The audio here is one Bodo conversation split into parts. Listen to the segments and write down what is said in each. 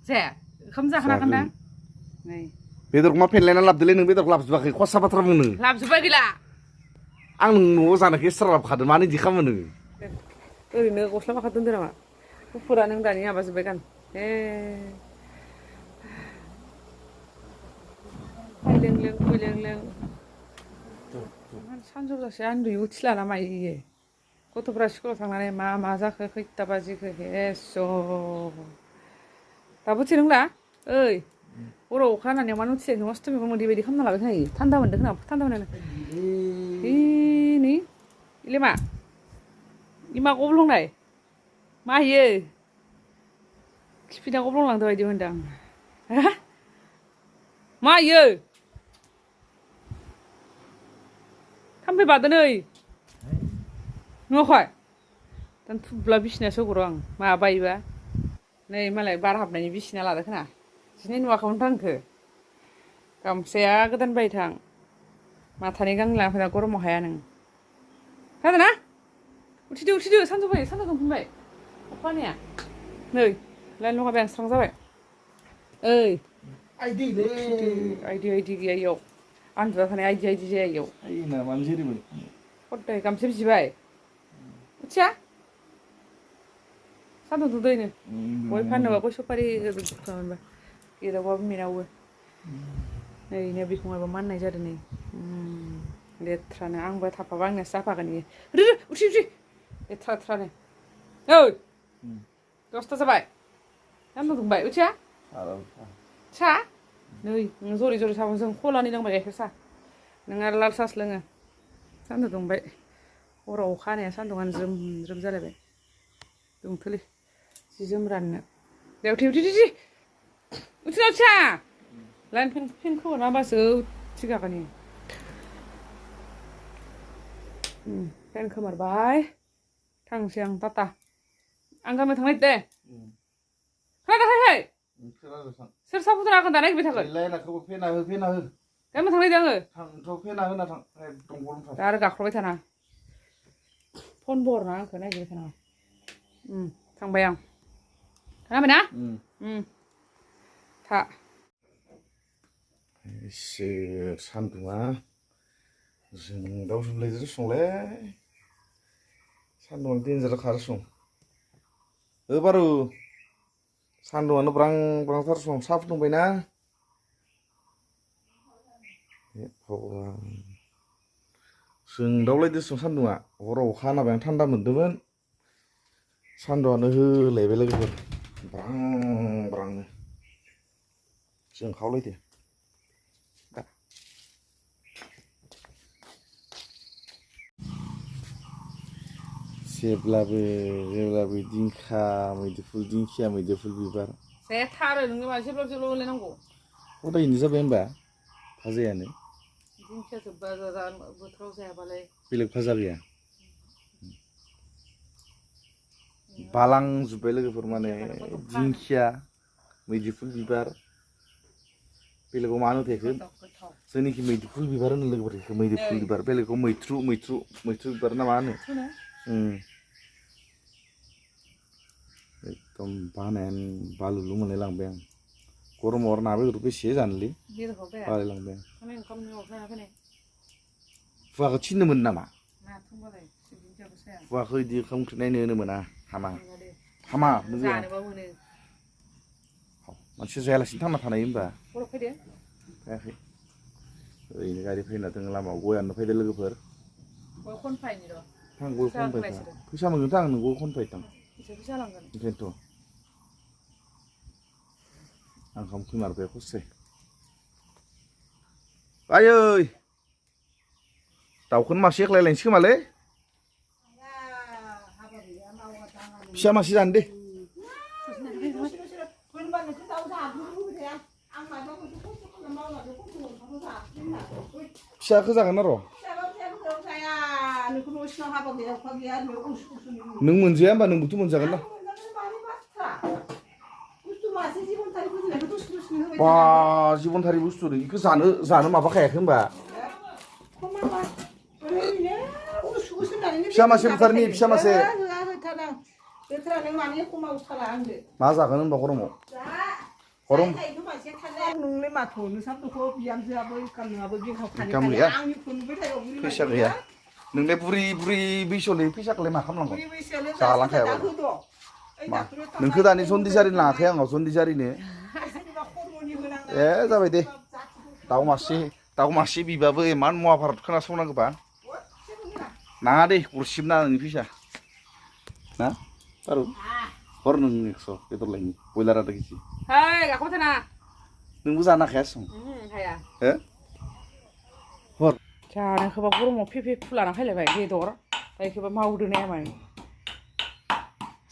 जाया ओंखाम जाखानांगोन ना नै बेदरखौ मा फेनलायना लाबदोलै नों बेदरखौ लाबजोबाखै खसा बाथ्रा बुंनो लाबजोब्बाय गैला आं न'आव जानायखौ एक्सट्रा लाबोखादों मानो इदि खालामो नोङो ओरैनो गस्ला माखा दोनदो नामा गुफुरा नों दानि माबाजोब्बाय गान फैलें सानजौजासे उन्दुयै उथिलाना मायो इयो गथ'फ्रा स्कुलाव थांनानै मा जाखो खैथा बाजिखो एस' दाबो उथिया नोंला ओइ हराव अखा हानानै मानो उथियाखै मस्थ' मैगं मोदै बायदि खालामना लाबाय खोनायो थान्दा मोनदों खोना थान्दा मोननानै नै इलाय मा इमा गब्लंनाय मा इयो खिफिना गब्लंलांदो बायदि मोनदों आं मा इयो थाम्फै बादो नै नुवाखै दान थुब्ला बिसिना सौग्र' आं मा बायोबा नै मालाय बार हाबनायनि बिसिना लादो खोना दिनै नुवाखैमोन आंखो गामसाया गोदान बायथां माथानि गांनै लाना फैना गरमाव हाया नों खोनादोंना उथिदो सानजौबाय सानजौ दुंफिनबाय अखा हानाया नै लाइन लगायबाय आं स्रां जाबाय ओइ आइदि गैया इयाव आन्दुना थानाय आइदि जाया इयाव हदाय गामसा बिबाय उथिया सान्दुं दुंदोयनो गय फाननोबा गय सफारि मोनबा गेदावबाबो मेनावबो नै नो बिखुङाबो माननाय जादों नै लेथ्रानो आंबो थाफाबा आंनियासो जाफागोन इयो उथि लेथ्रानो ओइ 10ता जाबाय सान्दुं दुंबाय उथिया सा नै नों जरै साबो जों खलानि लोंबाय गाइखेर सा नों आरो लाल सासो लोङो सान्दुं दुंबाय हराव अखा हानाया सान्दुंआनो ज्रोम जालायबाय दुंथोलै जि जोम राननो दे उथि उथिया लाइन फेन खोमोरना होबासो उथिगागोन इयो फेन खोमोरबाय थांसै आं टाटा आं गामियाव थांनो नागिरदों खोनादोंहाय सोर साहा फुदुंना होगोन दानाय होबाय थागोन फेना हो गामियाव थांनो नागिरदों आङो फेना होना थां एकदम गरमथार दा आरो गाख्रबाय थाना फन बरना आंखौ नागिरबाय थानाङा थांबाय आं खोनाबायना था एसे सान्दुङा जोंदाव जोबलायजों संलै सान्दुङा देन्जार खारो सं बारु सान्दुङानो ब्रांथार सं साहा फुदुंबायना जोंदावलायदो सं सान्दुङा हराव अखा हानाबाय आं थान्दा मोनदोंमोन सान्दुङानो होलायबाय लोगोफोर ब्रांनो जोंखावलायदो जेब्लाबो दिंखिया मैदुफुल बिबार जाथारो नोङो मा जेब्ला होलायनांगौ हदायनो जाबाय होनबा भाजायानो दिंखिया जोब्बा बोथोराव जायाबालाय बेलेग भाजा गैया बालांजोब्बाय लोगोफोर माने दिंखिया मैदुफुल बिबार बेलेगाव मा होनो बेखौ जोंनिखि मैदुफुल बिबार होनो लोगोफोर मैदुफुल बिबार बेलेगाव मैथ्रु बिबार ना मा होनो एकदम बानायानो बालुलु मोनलाय लांबाय आं गरमाव आरो ना बेदर बेसे जानोलै बालायलांबाय आं फुवाखौ थिननोमोन नामा फुवाखौ बिदि ओंखाम ओंख्रि नायनो होनो मोना हामा मानसि जायालासिनो थांना थानाय होनबा फैयाखै ओरैनो गारि फैना दङ लामायाव गयानो फैदो लोगोफोर थां गय खनबाय था फैसा मोनगोन थां नों गय खनबाय थां ओंखायनोथ' आं ओंखाम खोमारबाय खसे आयै दाउखौनो मासे एख्लायलायनोसै खोमालै फिसा मासे जानो दे फिसाखौ जागोन र' नों मोनजाया होमबा नोंबोथ' मोनजागोन ना बा जिबनथारि बुस्थु बेखौ जानो माबाखायाखै होमबा फिसा मासे बुथारनि फिसा मासे मा जागोन होनबा गरमाव गरम नोंलाय माथो नोंसाबोखौ बिहामजोआबो गामियाबो गिखाव इनकाम गैया आंनि फन नुबाय थायो बुरि फैसा गैया नोंलाय बुरि बैसोआवलाय फैसाखौलाय मा खालामनांगौ जालांखायाबालाय नोंखौ दानि सन्दिसारि लाङाखै आंनाव सन्दिसारिनो ए जाबाय दे दाउ मासे बिबाबो इमान महाभारत खोनासंनांगौबा नाङा दे गरसिबना नोंनि फैसा ना बारु हर नों 100 बेदर लायनि बयलार आधा केजि Hei, gak kuat na. नोंबो जानो हाखाया सं Haya. हो हर Jangan kebab burung mau pipi pulang nak lebai gedor. Tapi kebab mau dunia mai.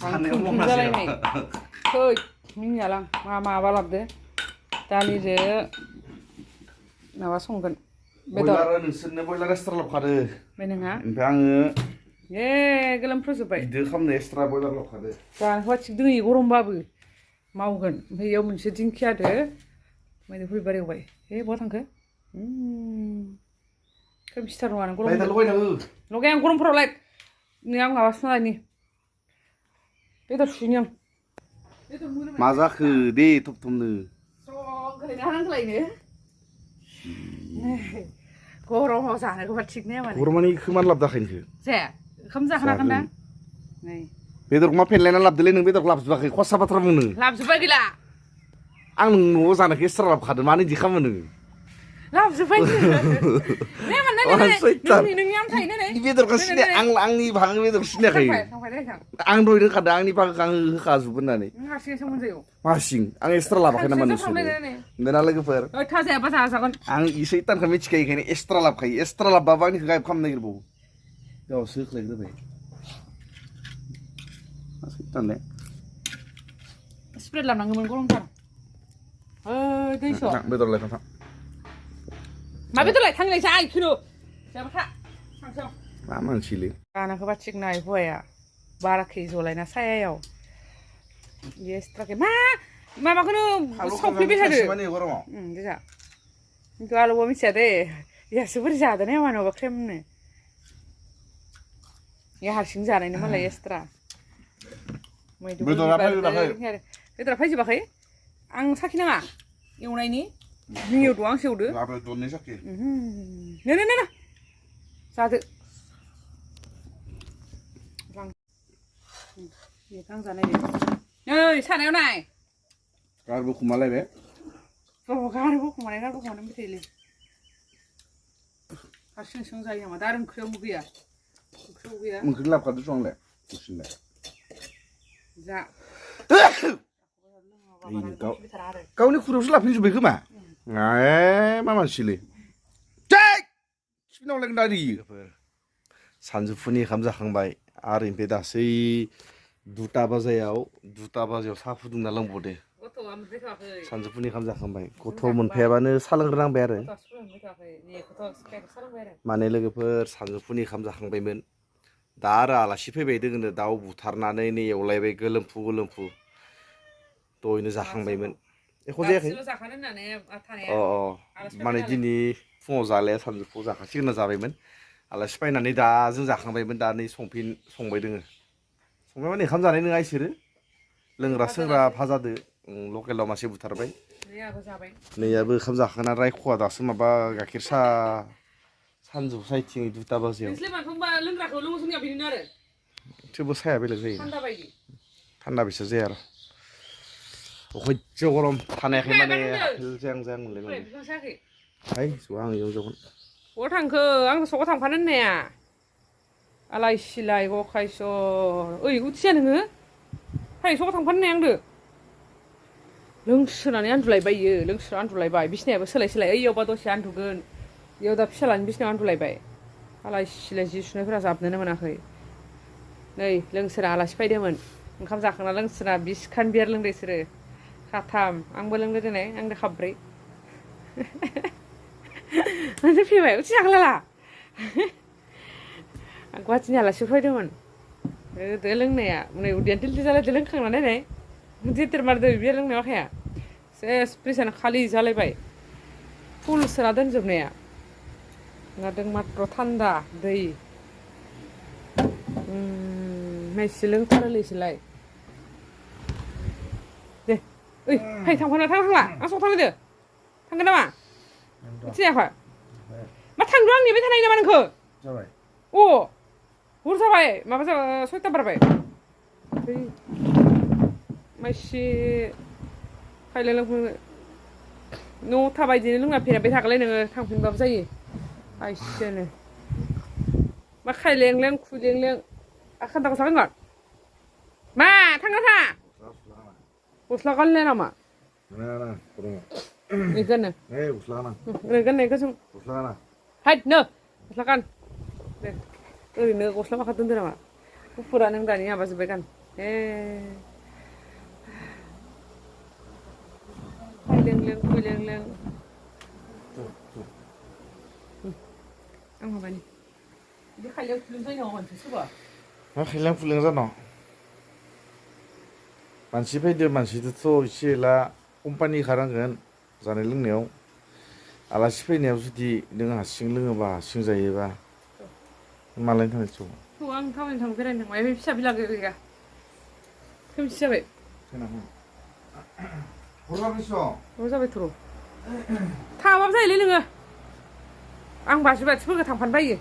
साननायाव Angkum मावनासै jalan ini. Hei, minyak lang. Mama balap deh. Tali deh. Nawa songgan. Bedor. बयलार नोंसोरनो बयलार एक्सट्रा लाबखादो Menengah. ओमफ्राय आङो Ye, gelam prusubay. बिदो खालामनो एक्सट्रा बयलार लाबखादो Jangan kuat cik dui gorong babu. Maugan. Oke, yo mesti jingki ada. Mai fui bare bayi. Buat angke. Kamu mesti taruhan gorong. लायदा लगायनाङो Lo yang gorong prolek. Ini aku ngawas nala ini. Bedor sinyang. मा जाखो दे थब थबनो So, kelihatan lainnya. Gorong mau sana ke ciknya mana? गरमानि खोमान लाबदाखायनोखो Saya, kamu jangan akan dah. Nih. बेदरखौ मा फेनलायना लाबदोलै नों बेदरखौ लाबजोबाखै खसा बाथ्रा बुंनो Lap supaya gila. आं नों न'आव जानोखौ एक्सट्रा लाबखादों मानो इदि खालामो नोङो Lap supaya gila. Nih mana nih? Nih yang thay nih. बेदरखौ सिनाय आंनि भागनि बेदरखौ सिनायाखै Sampai deh sang. आं दहाय रोंखादों आंनि भागखौ आं होखाजोबो होननानै Ngasih sama saya. मासिं आं एक्सट्रा लाबाखै नामा नोंसोरो नोंना लोगोफोर Thase apa sah sakon? आं इसे इटानखौ मिथिखायो बेखायनो एक्सट्रा लाबखायो एक्सट्रा लाबबाबो आंनिखौ गायब खालामनो नागिरबावो गावसो होख्लायग्रोबाय मासि इटानले Spread lah nanggung gorong tar. Deh so. बेदर लायखां थां Ma betul lah, tang lagi saya kilo. Siapa kak? Sang. मा मानसिलै Anak kebat cik naik ya. Barak hijau lain saya yau. Yes, terakhir. Mama kena sok lebih ada. माने गरमाव Bisa. Itu kalau mau bisa deh. Ya seperti ada nih mana bakrem nih. Ya harus jalan ini malah ekstra. Betul apa itu pakai? Betul apa sih pakai? Ang sakit nggak? Yang ini? Ini doang sih udah. apa donnya sakit Nah. Satu. Lang. Iya kang sana ini. Sana yang naik. karbo kumalai be Oh, karbo kemana betul. Hasil saya yang ada orang kau mugia. mungkin lap kado song le kusin le Za. ini kau ini kurus lapin juga kemana nggak mama sile cek sini orang dari सानजौफुनि ओंखाम जाखांबाय आरो ओमफ्राय दासै 2टा बाजायाव साहा फुदुंना लोंबावदो सानजौफुनि ओंखाम जाखांबाय गथ' मोनफैयाबानो साहा लोंग्रोनांबाय आरो माने लोगोफोर सानजौफुनि ओंखाम जाखांबायमोन दा आरो आलासि फैबाय दोङोनो दाउ बुथारनानै नै एवलायबाय गोलोमफु दहायनो जाखांबायमोन एख' जायाखै माने दिनै फुङाव जालाया सानजौफुआव जाखासिगोन होनना जाबायमोन आलासि फैनानै दा जों जाखांबायमोन दा नै संबाय दोङो संबाय माने ओंखाम जानाय नङा इसोरो लोंग्रा सोंग्रा भाजादो लकेलाव मासे बुथारबाय नैयाबो ओंखाम जाखांना रायख'वा दासो माबा गाइखेर साहा सानजौफु साइथिं 2टा बाजियाव थेवबो साया बेलेग जायो थान्दा बिसोर जाया आरो अखयज्ज' गरम थानायाखै माने जां मोनलाय हाय ज' आं इयाव जगोन Ủa thằng cơ, ăn số thằng phán đến nè. Alay silai go khai so. Ơi, út xiên nữa. Hay số thằng phán nè ăn được. Lưng sườn này ăn tụi lại bay giờ, lưng sườn ăn tụi lại bay. Bisne bữa silai. Ơi, yêu ba tôi ăn tụi gần. Yêu đập silai bisne ăn tụi lại bay. Alay silai gì xuân phải làm nên mà nào khơi. Này, lưng sườn alay spay đi mình. Không giặc nó lưng sườn bis kan biar lưng đây sữa. Khát tham, ăn bữa lưng đây này, ăn được khập đấy. Nanti piye uci saklala. Aku aja nyala supaya demen. Deleng nih ya, mulai udian til jalan deleng kang mana nih? Mesti termar deh biar deleng nih oke ya. Saya spesial kali jalan baik. Full seradan job nih ya. Ngadeng mat protanda deh. Masih leng terlalu silai. Deh, ओइ फै थांफाना थांला आं सं थांदो थांगोन नामा थियाखै मा थांदो आं नेबाय थानाय नामा नोंखो जाबाय अ हर जाबाय माबा जाबाय 6टा बारबाय माइसि फायलायलांफिनो न' थाबाय बिदिनो लोंना फेराबबाय थागोनलाय नोङो थांफिनबाबो जायो आइसोनो मा खायलेंलें खुलेंलें खान्दाखौ सागोन मा थांना था गस्ला गानलाया नामा इखौनो ओरै गाननायखौ जों हायद नो गस्ला गान दे ओरैनो गस्ला माखा दोनदो नामा गुफुरा नों दानि माबाजोब्बाय गान खायलेंलें खुलेंलें आं माबानि बिदि खायलें खुलें जायो मानसि सोरबा मा खायलें खुलें जानो मानसि फैदो मानसिजोंथ' एसे एला कम्पानि खानांगोन जानाय लोंनायाव आलासि फैनायाव जुदि नों हारसिं लोङोबा हारसिं जायोबा मालायनि थाखाय थ' आं थाबायनो थांनो बेरायनो थांबाय बे फिसा बिला गैया खोमसि जाबाय हर जाबायथ' र' थाङाबाबो जायोलै नोङो आं बाथिफोरखौ थांफानो बायो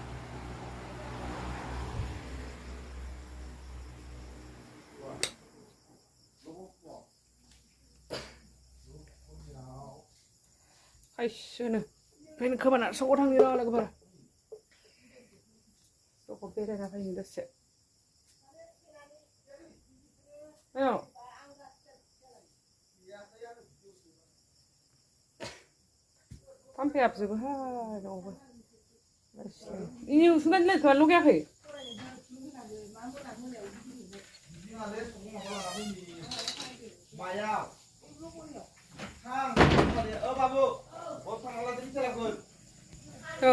खायसोनो ओंखायनो खोबाना सगाव थांनि र' लोगोफोर सगाव बेरायना फैनो दसे थाम्फै हाबजोबोहाय न'आवबो इनि उसुंगानि लाइटखौ लगायाखै औ